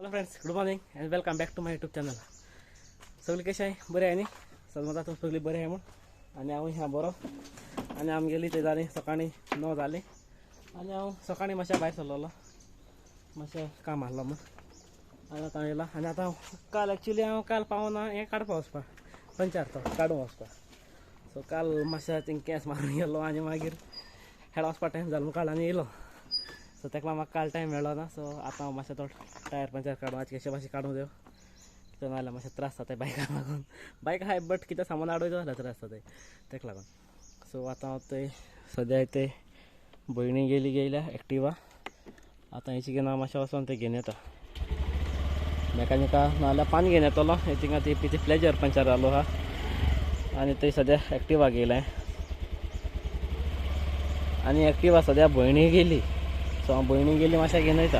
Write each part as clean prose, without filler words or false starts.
Hello friends, good morning and welcome back to my YouTube channel. सगळी कशें आहे? बरें आहे न्ही? सगळं तुम सगळी बरें आहे म्हूण आनी हांव ह्या बरो. आनी आमगेली ते जाली सकाळीं 9 जाली आनी हांव सकाळीं मातशें भायर सरलेलो, मातशें काम आहलो म्हूण. आनी आतां येयला आनी आतां हांव काल एक्चुली हांव काल पावना हें काडपा वचपा, पंचार तो काडूंक वचपा. सो काल मातशें थिंग केंस मारून गेलो आनी मागीर हेडा वचपा टायम जालो म्हूण काल आनी येयलो. सो तेका लागून म्हाका काल टायम मेळ्ळो ना. सो आतां हांव मातशें तो टायर पंचर काडूं, आज कशें मातशें काडूं देव, कितें नाजाल्यार मातशें त्रास जाताय बायकाक लागून. बायक आहाय बट कितें सामान हाडूं जाल्यार त्रास जाताय तेका लागून. सो आतां हांव थंय सद्या ते भयणी गेली गेल्या एक्टिवा, आतां हेची घेवन हांव मातशें वचोन तें घेवन येता मेकानिका, नाजाल्यार पान घेवन येतलो. थिंगा ती ती प्लेजर पंचर जालो आहा आनी थंय सद्या एक्टिवा गेलें आनी एक्टिवा सद्या भयणी गेली. सो हांव भयणी गेली मातशें घेवन वयता.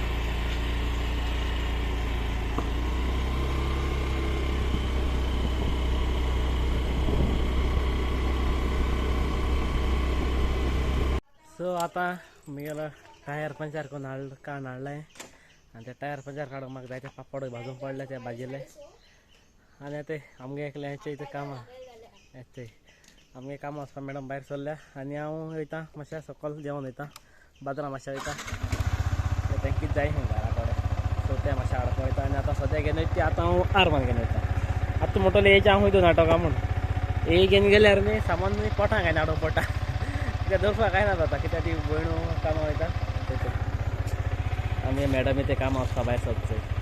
सो आतां म्हगेलो टायर पंचर करून हाडलो, काडून हाडलें आनी ते टायर पंचर काडूंक म्हाका जायते पापड भाजूंक पडले, ते भाजिल्ले. आनी ते आमगे एकल्याचें इतलें कामां ते आमगे कामां वचपा मॅडम भायर सरल्या आनी हांव वयता मातशें सकयल जेवण वयता, बाजारां मातशें वयता, तें कितें जाय घरा कडेन. सो तें मातशें हाडपाक वयता आनी आतां सद्या घेवन वयता. आतां हांव आरमान घेवन वयता. आतां म्हणटलें हेचें हांव वयता नाटकां म्हूण हे घेवन गेल्यार न्ही सामान न्ही पोटां कांय हाडूंक पडटा, कित्याक दवरपाक कांय ना जाता, कित्याक ती भयणू कामां वयता. आनी मॅडम ते कामां वचपा भायर सरचें.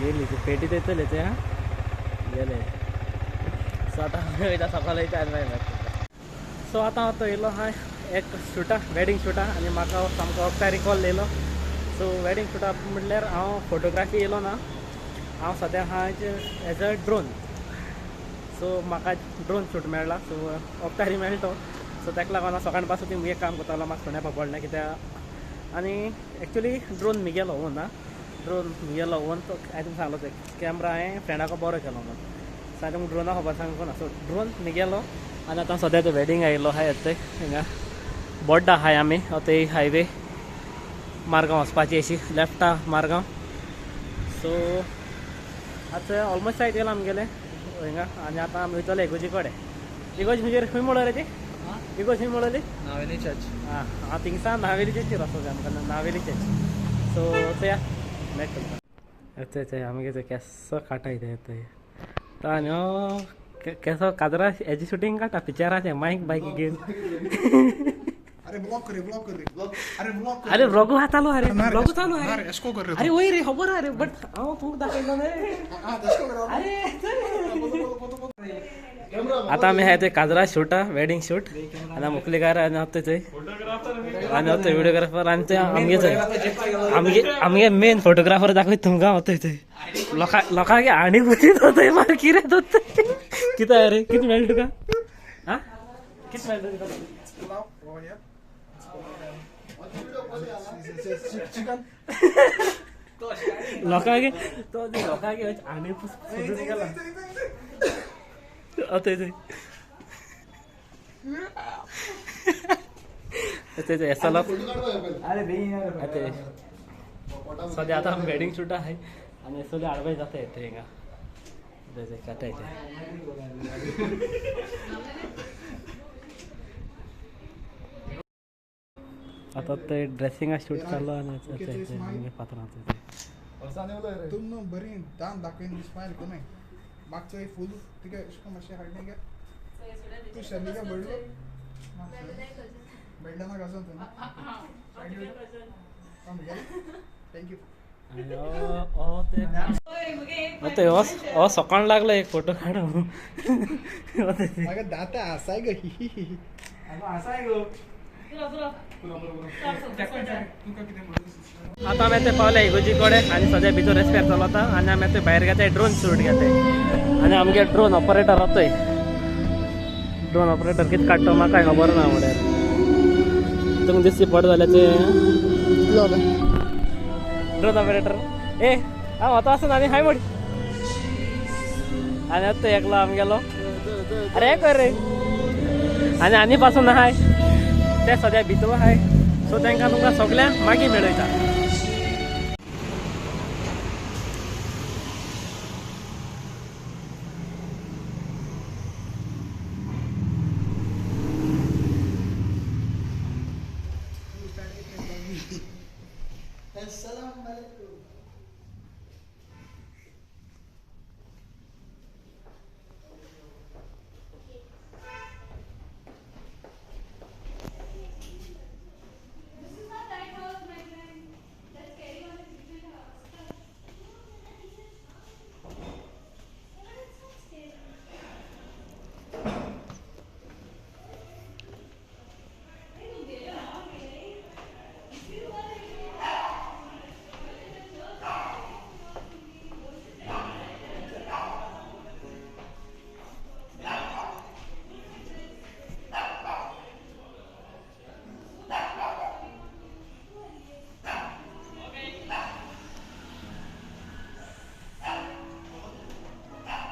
गेली ती पेटी येतले ते गेले. सो आतां वयता सकाळ वयता आनी मागीर. सो आतां हांव थंय येयलो आहा एक शुटा, वेडींग शुटा, आनी म्हाका सामको अक्तारी कॉल येयलो. सो वेडींग शुटा म्हटल्यार हांव फोटोग्राफी येयलो ना, हांव सद्या आहा एज अ ड्रोन. सो म्हाका ड्रोन शूट मेळ्ळा, सो अक्तारी मेळटो. सो तेका लागून हांव सकाळ पासून ती मुगे काम करतालो, म्हाका फोंड्या पडलें कित्याक. आनी actually drone मुगेलो own, drone मुगेलो own. तो हांवें तुमकां सांगलो ते कॅमरा हांवें फ्रेंडाक बरो केलो म्हणून. सो हांवें तुमकां ड्रोना खबर सांगूंक ना. सो ड्रोन मुगेलो आनी आतां सद्या ते वेडींग आयिल्लो आहा येता हिंगा बोड्डा आहाय आमी थंय हायवे मारगांव वचपाची अशी लेफ्टा मारगांव. सो आतां ऑलमोस्ट सायड येयला आमगेलें हिंगा आनी आतां आमी वयतले इगोजी कडेन. इगोज म्हणजे खंय म्हणले ती? इगोज खंय म्हणली? नावेली चर्च. आं थिंगसान नावेली चर्चीर वचूंक जाय आमकां, नावेली चर्च. सो चया मेळटा तुमकां. येता येता आमगे ते केसो काडटा येता तो आनी केसो काजरा हेजी शुटींग काडटा पिक्चराचें मायक बायक घेवन. अरे ब्लॉक कर रे, ब्लॉक कर रे, अरे ब्लॉक कर, अरे ब्लॉग चालू अरे ब्लॉग चालू अरे इसको कर रे, अरे वय रे खबर अरे बट हांव तुमकां दाखयलो न्हय. हां इसको कर, अरे आतां आमी आहाय ते काजरा शूट, वेडींग शूट. आनी मुखलीकार आनी आतां थंय आनी आतां व्हिडियोग्राफर आनी ते आमगे थंय आमगे आमगे मेन फोटोग्राफर दाखयता तुमकां. आतां थंय लोकां लोकांक आनी पुतीत थंय मार कितें कितें अरे कितें मेळटा तुका? आं कितें मेळटा तुका? लोकांक तो लोकांक आनी सोदून गेला. आतां थंय थंय एसलो. आतां सद्या आतां वेडींग शूट आहाय आनी सगळें आडवाय जाता येता हिंगा काडटा येता. आतां ते ड्रेसिंगा शूट चालू आनी आमगे पात्रां तुम बरी दान दाखयन स्मायल कोनाय मागचो फूल तिका अशें मातशें हाडलें काय तूं शर्मिका बडलो बेडला ना कजन तूं thank you. ओ सकाळ लागलो एक फोटो काडूंक. म्हाका दांतां आसाय गो, आसाय गो. आतां आमी ते पावले इगोजी कडेन आनी सद्या भितर रेस्पेर चलता आनी आमी ते भायर घेताय ड्रोन शूट घेताय. आनी आमगे ड्रोन ऑपरेटर आताय, ड्रोन ऑपरेटर कितें काडटा म्हाका खबर ना म्हळ्यार. तुमकां दिसती पड जाल्यार ते ड्रोन ऑपरेटर ए हांव आतां आसना आनी हाय म्हण आनी आतां एकलो आमगेलो. अरे कर रे आनी आनी पासून आहाय ते सद्या भितर आहाय. सो तांकां तुमकां सगळ्यांक मागीर मेळयता.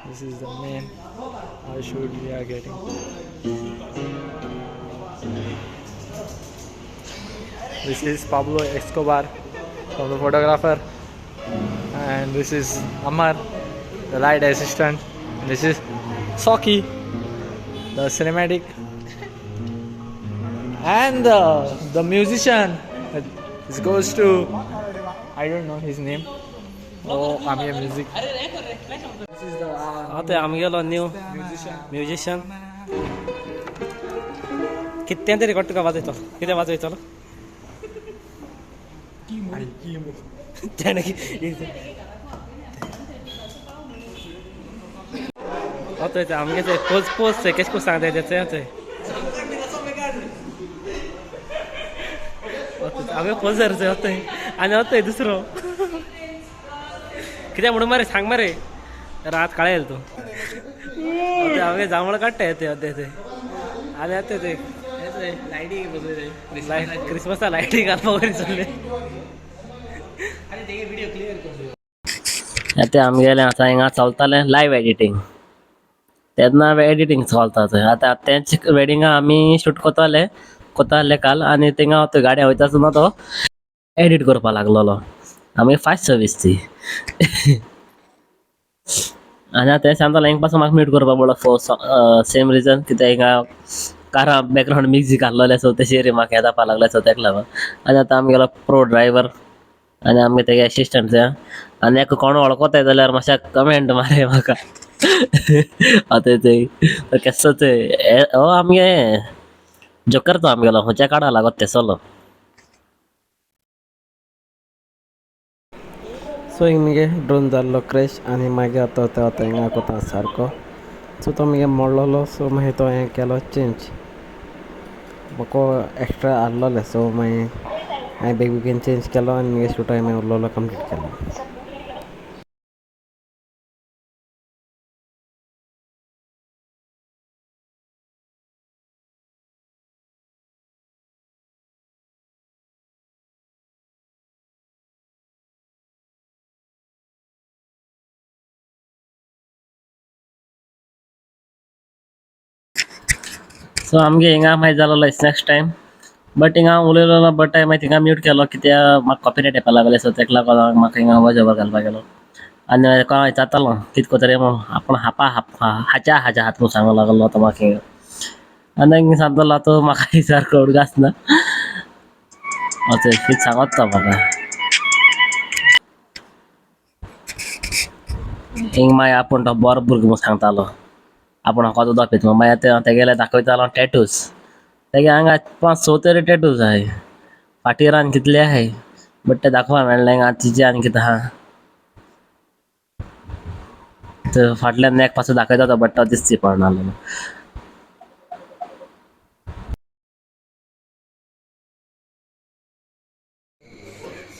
This is the main shoot we are getting. This is Pablo Escobar from the photographer, and this is Amar, the light assistant, and this is Soki, the cinematic, and the musician. This goes to, I don't know his name. Oh, I'm a music. This is the आमगेलो new musician. कितें तरी record तुका वाजयतलो. कितें वाजयतलो? आतां आमगे pose pose केश कोस सांगता तें आमगे पोजर आनी आतां दुसरो कितें म्हणून मरे सांग मरे. रात काळे येयल तूं हांवें जांबळ काडटा येते अद्दे ते आनी आतां ते क्रिसमसा लायटी घालपा वयर चल्ले. आतां आमगेलें आतां हिंगा चलतालें लायव एडिटींग. तेन्ना एडिटींग चलता थंय. आतां तेंच वेडिंगा आमी शूट करताले कोताले काल आनी थिंगा तो गाडयेन वयता आसतना तो एडिट करपाक लागलोलो. आमगे फास्ट सर्वीस ती. आनी आतां सांगतालो हिंगा पासून म्हाका म्यूट करपाक पडलो फॉर सेम रिजन कित्याक हिंगा कारां बॅकग्रावंड म्युजीक घातलोलें. सो तेचेर म्हाका हें जावपाक लागलें. सो तेका लागून आनी आतां आमगेलो प्रो ड्रायवर आनी आमगे तेगे एसिस्टंट आनी एका कोण वळखताय जाल्यार मातशें कमेंट मारे म्हाका. आतां ते केसो ते हो आमगे जोकर तो आमगेलो खंयच्या काडा लागत तेसलो. सो हिंग मुगे ड्रोन जाल्लो क्रॅश आनी मागीर आतां तो आतां हिंगा कोता सारको. सो तो मुगे मोडलोलो. सो मागीर तो हांवें केलो चेंज. म्हाका एक्स्ट्रा आहलोलें. सो मागीर हांवें बेगीन बेगीन चेंज केलो आनी मुगे शूट हांवें उरलोलो कंप्लीट केलो. सो आमगे हिंगा मागीर जालोलो नेक्स्ट टायम बट हिंगा उलयलोलो बट मागीर थिंगा म्यूट केलो कित्याक म्हाका कॉपीरायट येवपाक लागलें. सो तेका लागून म्हाका हिंगा वॉयस ओवर घालपाक गेलो आनी कोणा विचारतालो कितें कोत्ता रे म्हणून आपूण हापा हाच्या हाच्या हात म्हणून सांगूंक लागलो तो म्हाका हिंगा. आनी सांगतलो तो म्हाका सारको उडगास ना अशें कितें सांगत तो म्हाका. हिंग मागीर आपूण तो बरो भुरगो म्हणून सांगतालो आपूण म्हाका उदक पिता. मागीर ते तेगेले दाखयतालो टॅटूज. तेगे हांगा 5-6 तरी टॅटूज आहाय. फाटीर आनी कितले आहाय बट ते दाखोवपा मेळना. हिंगा तिजे आनी कितें आहा ते फाटल्यान नेक पासून दाखयता तो बट तो दिसची पडना.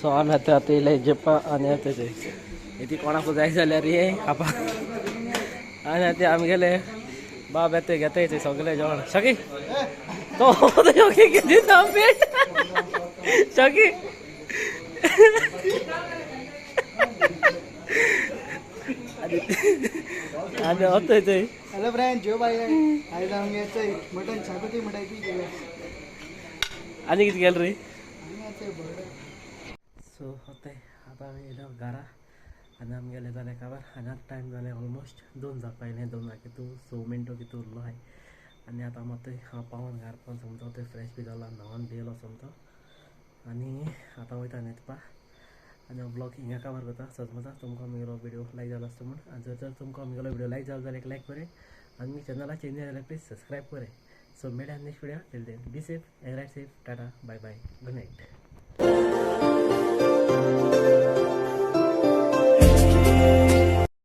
सो आमी आतां आतां येयले जेवपा आनी आतां ते कोणाकूय जाय जाल्यार ये खावपाक. आनी आतां आमगेले बाब येते घेता येते सगळे जेवण. शकी तो शकी कितें पेट शकी आनी आतां येते हॅलो फ्रेंड, जेव बाय. आयज आमगे चोय मटन शाकोती म्हणटाय ती केल्या. आनी कितें केलें रे? आनी चोय बरें. सो आतां आतां आमी येयलो घरा आनी आमगेलें जालें काबार. आनी आतां टायम जालें ऑलमोस्ट 2 जावपा आयलें, 2 कितू 6 मिनटो कितू उरलो आहाय. आनी आतां मातूय हांव पावोन घार पावोन सोमतो थंय फ्रेश बी जालो, न्हांवन बी येयलो सोमतो. आनी आतां वयता न्हिदपा. आनी हो ब्लॉग हिंगा काबार करता. सजमता तुमकां म्हगेलो व्हिडियो लायक जालो आसतो म्हूण. आनी जर तर तुमकां म्हगेलो व्हिडियो लायक जालो जाल्यार एक लायक करे आनी म्हगे चॅनलाचेर न्यू जाल्यार प्लीज सबस्क्रायब करे. सो मेळया next video. Till then be safe and ride safe. Tata, bye bye, good night.